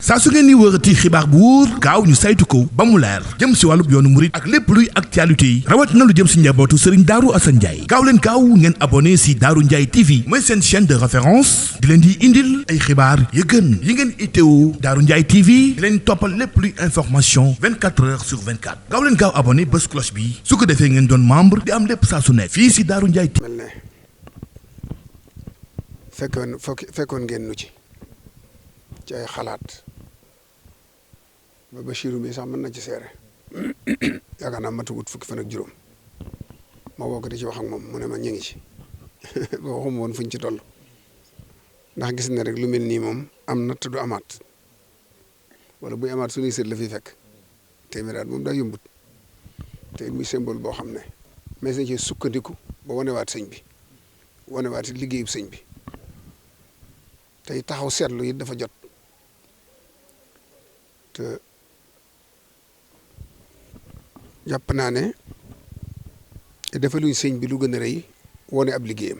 saa su ngeen ni wërati xibaar bu wóor gaaw ñu saytu ko ba mu leer jëm si wàllub yoonu murit ak lépp luy actualité yi rawat na lu jëm si njabootu Serigne Darou Assane Ndiaye gaaw leen gaaw ngeen abonné si Darou Ndiaye TV mooy seen chaîne de référence di leen di indil ay xibaar yu gën yi ngeen itteewu Darou Ndiaye TV di leen toppal lépp luy information 24 heures sur 24 gaaw leen gaaw abonné bés cloche bi su ko defee ngeen doon membre di am lépp saa su nekk fii si Darou Ndiaye TV. fekkoon ngeen nu ci ay xalaat ba Bachirou mi sax mën na ci seere yaakaar naa matuwut fukki fan ak juróom ma woo ko di ci wax ak moom mu ne ma ñu ngi ci ba waxuma woon fuñ ci toll ndax gis na rek lu mel nii moom am na te du amaat wala buy amaat suñuy seet la fiy fekk téeméeraat moom daa yombut te muy symbole boo xam ne mais nañ ci sukkandiku ba wanewaat sëñ bi wanewaat liggéeyub sëñ bi tey taxaw seetlu it dafa jot te jàpp naa ne defaluñ sëñ bi lu gën a rëy wone ab liggéeyam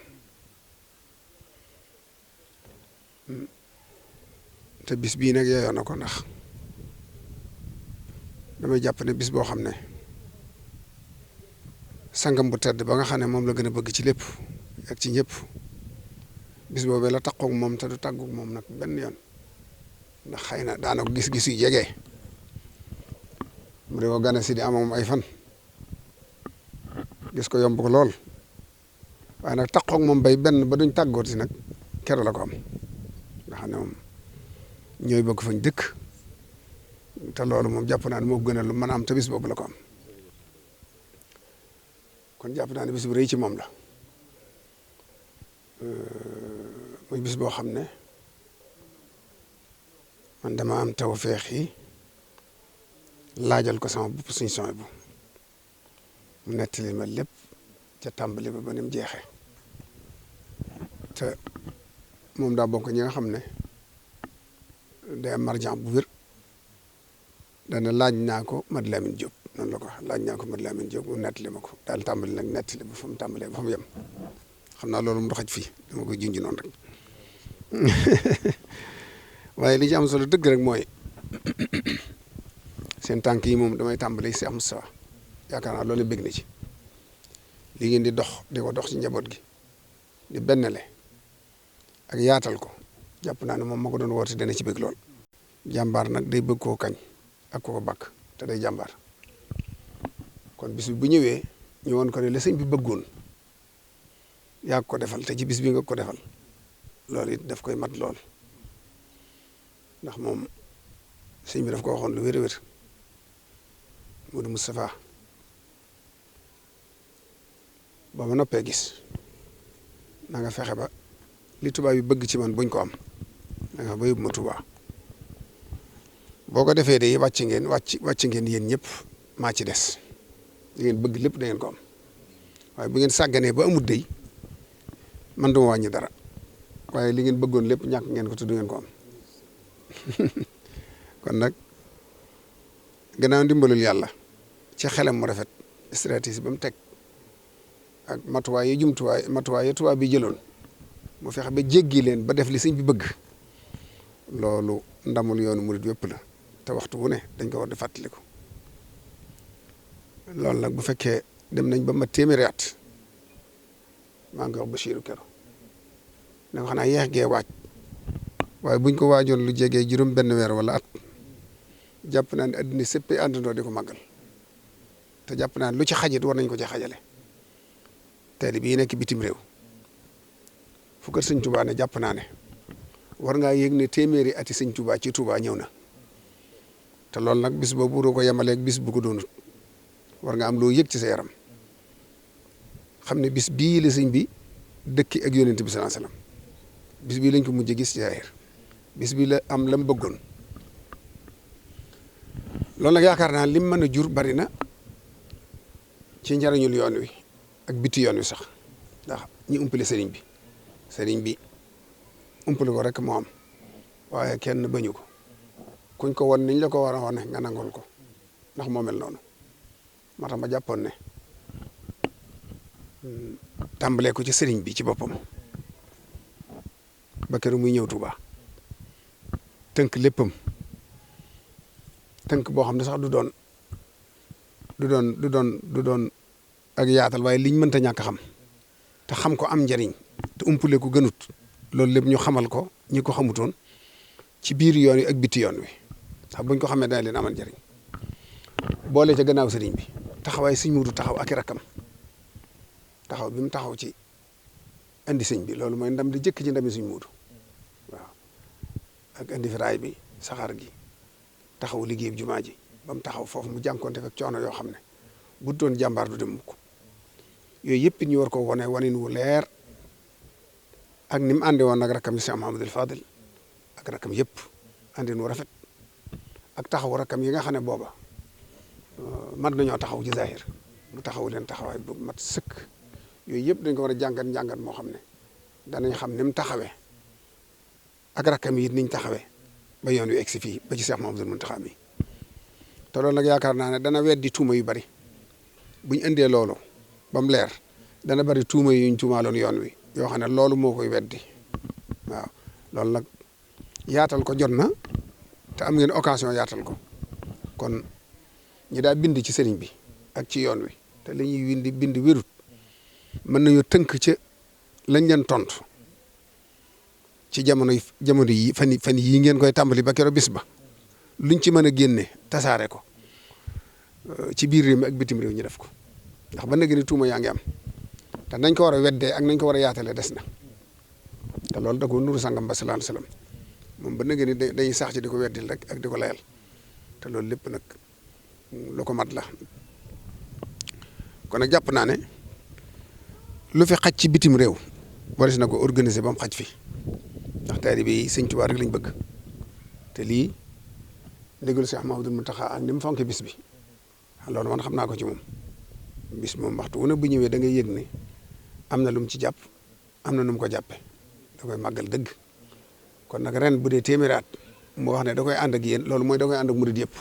te bis bii nag yeyoo na ko ndax damay jàpp ne bis boo xam ne sangam bu tedd ba nga xam ne moom la gën a bëgg ci lépp ak ci ñëpp bis boobee la taqoog moom te du tàggoog moom nag benn yoon ndax xëy na daana ko gis-gis yu jege mu de ko gane si di am moom ay fan gis ko yomb ko lool waaye nag taqoog moom bay benn ba duñ tàggooti si nag kero la ko am nga xam ne moom ñooy bokk fañ dëkk te loolu moom jàpp naa ne moo gën a lu mën a am te bis boobu la ko am kon jàpp naa ne bis bu rëy ci moom la muy bis boo xam ne man dama am tawfeex yi laajal ko sama bopp suñ son bu mu nettali ma lépp ca tàmbali ba ni mu jeexee te moom daa bokk ñi nga xam ne day am marjan bu wér dana laaj naa ko Mad Lamine Diop noonu la ko wax laaj naa ko Mad Lamine Diop mu nettali ma ko daal tàmbali nag nettali ba fa mu tàmbalee ba fa mu yem xam naa loolu mu doxaj fii dama koy junj noonu rek waaye li ci am solo dëgg rek mooy seen tànk yi moom damay tàmbali Cheikh Moustapha yaakaar naa loolu bég na ci li ngeen di dox di ko dox ci njaboot gi di bennale ak yaatal ko jàpp naa ne moom ma ko doon woote dana ci bég lool. jàmbaar nag day bëgg koo kañ ak koo bakk te day jàmbaar kon bis bi bu ñëwee ñu woon ko ne la sëñ bi bëggoon yaa ko defal te ci bis bi nga ko defal loolu it daf koy mat lool ndax moom sëñ bi daf ko waxoon lu wér a wér Modou Moustapha ba ma noppee gis na nga fexe ba li tubaab yi bëgg ci man buñ ko am da nga ba yóbbu ma Tuubaa boo ko defee de wàcc ngeen yéen ñëpp maa ci des li ngeen bëgg lépp da ngeen ko am waaye bu ngeen sàgganee ba amut dey man duma wàññi dara waaye li ngeen bëggoon lépp ñàkk ngeen ko tudd ngeen ko am kon nag gannaaw ndimbalul yàlla ci xelam mu rafet stratégie ba mu teg ak matuwaay yi tubaab bi jëloon mu fexe ba jéggi leen ba def li sëñ bi bëgg loolu ndamul yoonu murid wépp la te waxtu wu ne dañ ko war di fàttaliku loolu nag bu fekkee dem nañ ba ma téeméeri at maa ngi wax Bachirou Kero da nga xam naa yeex gee waaj waaye buñ ko waajoon lu jegee juróom benn weer wala at jàpp naa ne adduna sépp àndandoo di ko màggal te jàpp naa ne lu ci xajit war nañ ko ci xajale teel bii nekk bitim réew fu kër sëñ Touba ne jàpp naa ne war ngaa yëg ne téeméeri ati sëñ Touba ci Touba ñëw na te loolu nag bis boobu doo ko yemaleeg bis bu ko doonut war nga am loo yëg ci sa yaram xam ne bis bii la sëñ bi dëkki ak yonent bi sallallahu alayhi wasallam bis bii lañ ko mujj gis ci zaahir bis bi la am la mu bëggoon loolu nag yaakaar naa lim mën a jur bari na ci njariñul yoon wi ak biti yoon wi sax ndax ñi umpale sëriñ bi umpale ko rek moo am waaye kenn bañu ko kuñ ko won niñ la ko war a wone nga nangol ko ndax moo mel noonu moo tax ma jàppoon ne tàmbalee ko ci sëriñ bi ci boppam ba keroog muy ñëw Touba tënk léppam tënk boo xam ne sax du doon ak yaatal waaye liñ mënta ñàkk xam te xam ko am njariñ te umpule ko gënut loolu lépp ñu xamal ko ñi ko xamutoon ci biir yoon wi ak biti yoon wi ndax buñ ko xamee dana leen amal njariñ boole ca gannaaw sëriñ bi taxawaay sëñ Muudu taxaw ak i rakkam taxaw bi mu taxaw ci andi sëñ bi loolu mooy ndam di jëkk ci ndami sëñ Muudu waaw ak andi fi raay bi saxaar gi taxaw liggéey bi jumaa ji ba mu taxaw foofu mu jànkoonte ak coono yoo xam ne bu doon jàmbaar du dem mukk yooyu yëpp ñu war ko wane wanin wu leer ak ni mu àndi woon ak rakkam yi Cheikh Mouhamadul Fadil ak rakkam yëpp àndin wu rafet ak taxaw rakkam yi nga xam ne booba mat nañoo taxaw ci zahir mu taxaw leen taxawaay bu mat sëkk yooyu yëpp dañ ko war a jàngat moo xam ne danañ xam ni mu taxawee ak rakkam yi niñ taxawee ba yoon wi egsi fii ba ci Cheikh Mouhamadul Mountakha mi te loolu nag yaakaar naa ne dana weddi tuuma yu bari buñ indee loolu ba mu leer dana bari tuuma yuñ tuumaaloon yoon wi yoo xam ne loolu moo koy weddi waaw loolu nag yaatal ko jot na te am ngeen occasion yaatal ko kon ñi daa bind ci sëriñ bi ak ci yoon wi te li ñuy bind wérut mën nañoo tënk ca lañ leen tontu ci jamono yi fan yii ngeen koy tàmbali ba keroog bis ba luñ ci mën a génne tasaare ko ci biir réew mi ak bitim réew ñu def ko ndax ba léegi ni tuuma yaa ngi am te nañ ko war a weddee ak nañ ko war a yaatalee des na te loolu da ko nuru sangam ba sallallahu alayhi wasallam moom ba léegi ni dañuy sax ci di ko weddil rek ak di ko layal te loolu lépp nag lu ko mat la kon nag jàpp naa ne lu fi xaj ci bitim réew waris na ko organiser ba mu xaj fi ndax taalibe yi Sëñ Tuubaa rek lañ bëgg te lii ndégul Cheikh Mouhamadoul Mountakha ak ni mu fonke bis bi loolu man xam naa ko ci moom bis moom waxtu wu ne bu ñëwee da ngay yëg ne am na lu mu ci jàpp am na nu mu ko jàppe da koy màggal dëgg kon nag ren bu dee téeméeri at mu wax ne da koy ànd ak yéen loolu mooy da koy ànd ak murid yëpp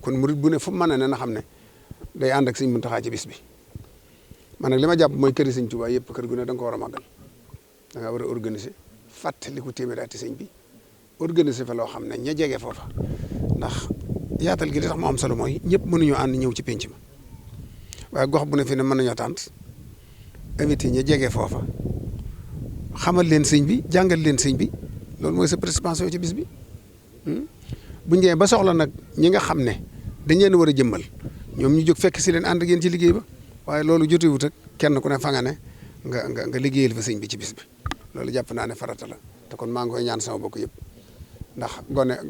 kon murid bu ne fu mu mën a ne na xam ne day ànd ak Sëñ Mountakha ci bis bi man nag li ma jàpp mooy këri Sëñ Tuubaa yëpp kër gu ne da nga ko war a màggal da nga war a organiser fàttali ko téeméeri ati sëñ bi organiser fa loo xam ne ña jege foofa ndax yaatal gi li tax mu am solo mooy ñëpp mënuñoo ànd ñëw ci penc ma waaye gox bu ne fi ne mën nañoo tànt invité ña jege foofa xamal leen sëñ bi jàngal leen sëñ bi loolu mooy sa participation ci bis bi bu ñu ba soxla nag ñi nga xam ne dañ leen war a jëmmal ñoom ñu jóg fekk si leen ànd ak yéen ci liggéey ba waaye loolu jotewut ak kenn ku ne fa nga ne nga liggéeyal fa sëñ bi ci bis bi loolu jàpp naa ne farata la te kon maa ngi koy ñaan sama bokk yëpp ndax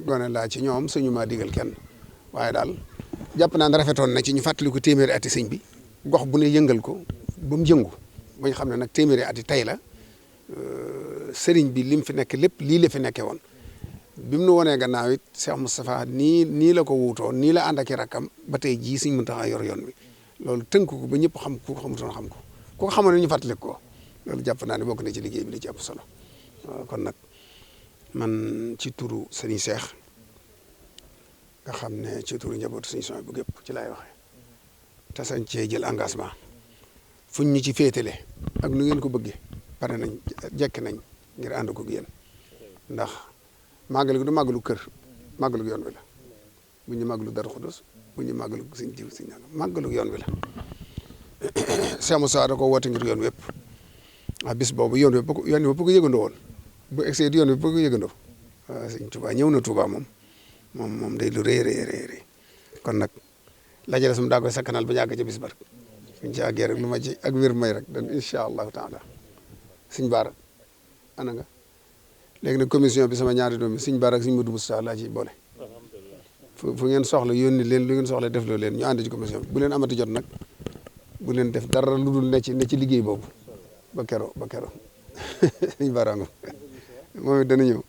gone laa ci ñoom suñu maa digal kenn waaye daal jàpp naa ne rafetoon na ci ñu fàttali ko téeméeri ati sëñ bi gox bu ne yëngal ko ba mu yëngu ba ñu xam ne nag téeméeri ati tey la sëriñ bi lim fi nekk lépp lii la fi nekkee woon bi mu nu wonee gannaaw it Cheikh Moustapha nii la ko wuutoo nii la ànd ak i rakkam ba tey jii Sëñ Muntaxa yor yoon wi loolu tënk ko ba ñëpp xam ku ko xamutoon xam ko ku ko xamoon ne ñu fàttali ko loolu jàpp naa ne bokk na ci liggéey bi li ci ëpp solo kon nag man ci turu Serigne Cheikh nga xam ne ci turu njabootu Serigne Souhaïbou bu gépp ci laay waxee te sañ cee jël engagement fuñ ñu ci féetale ak nu ngeen ko bëggee pare nañ jekk nañ ngir ànd ko yéen ndax màggal gi du màggalu kër màggalu yoon wi la bu ñu màggalu Darou Khoudoss bu ñu màggalu Sëñ Jiw Sëñ Nangam màggalu yoon wi la Cheikh Moussa da ko woote ngir yoon wépp bis boobu yoon wépp ko yëgandoo woon bu egsee yoon wépp ko yëgandoo waaw Sëñ Touba ñëw na Touba moom day lu rëy kon nag la jëlee sum daa koy sakkanal ba ñu àgg ca bis ba rek buñ ci àggee rek lu ma ci ak wér may rek dan incha allahu taala Sëñ Baara ana nga léegi nag commission bi sama ñaari doom yi Sëñ Baara ak Sëñ Modou Moustapha laa ciy boole fu ngeen soxla yónni leen lu ngeen soxla def loo leen ñu ànd ci commission bi bu leen amati jot nag bu leen def dara lu dul ne ci liggéey boobu ba kero Sëñ Baara nga moom it dana ñëw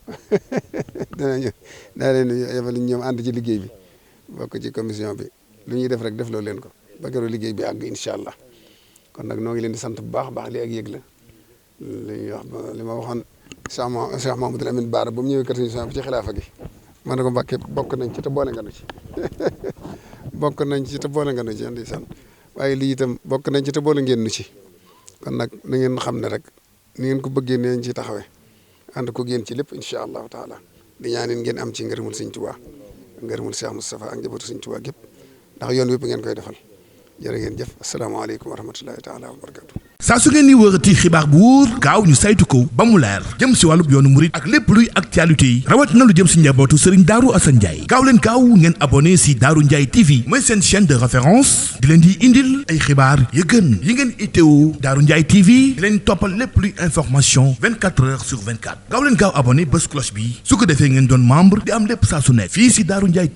daa leen yebal ñoom ànd ci liggéey bi bokk ci commission bi lu ñuy def rek def loo leen ko ba kero liggéey bi àgg incha allah kon nag noo ngi leen di sant bu baax baax li ak yëg la li ma waxoon Cheikh Mamadou Amine Bara ba mu ñëwee kër Sëñ Souhaïbou ci xilaafa gi ma ne ko Mbàkke bokk nañ ci te boole nga nu ci bokk nañ ci te boole nga nu ci ndeysaan waaye lii itam bokk nañ ci te boole ngeen nu ci kon nag na ngeen xam ne rek ni ngeen ko bëggee neen ci taxawee ànd ko génn ci lépp incha allahu taala di ñaaneen ngeen am ci ngërëmul Sëñ Tuubaa ngërëmul Cheikh Moustapha ak njabootu Sëriñ Tuubaa gépp ndax yoon wépp ngeen koy defal jërë ngeen jëf asalaamaaleykum wa rahmatullahi taala wa barakatu. saa su ngeen di wërati xibaar bu wóor gaaw ñu saytu ko ba mu leer jëm si wàllub yoonu murit ak lépp luy actualité rawatina lu jëm si njabootu Serigne Darou Assane Ndiaye gaaw leen gaaw ngeen abonné si Darou Ndiaye TV mooy seen chaîne de référence di leen di indil ay xibaar yu gën yi ngeen itteewu Darou Ndiaye TV di leen toppal lépp luy information 24 heures sur 24 gaaw leen gaaw abonné bés cloche bi su ko defee ngeen doon membre di am lépp saa su nekk fii si Darou Ndiaye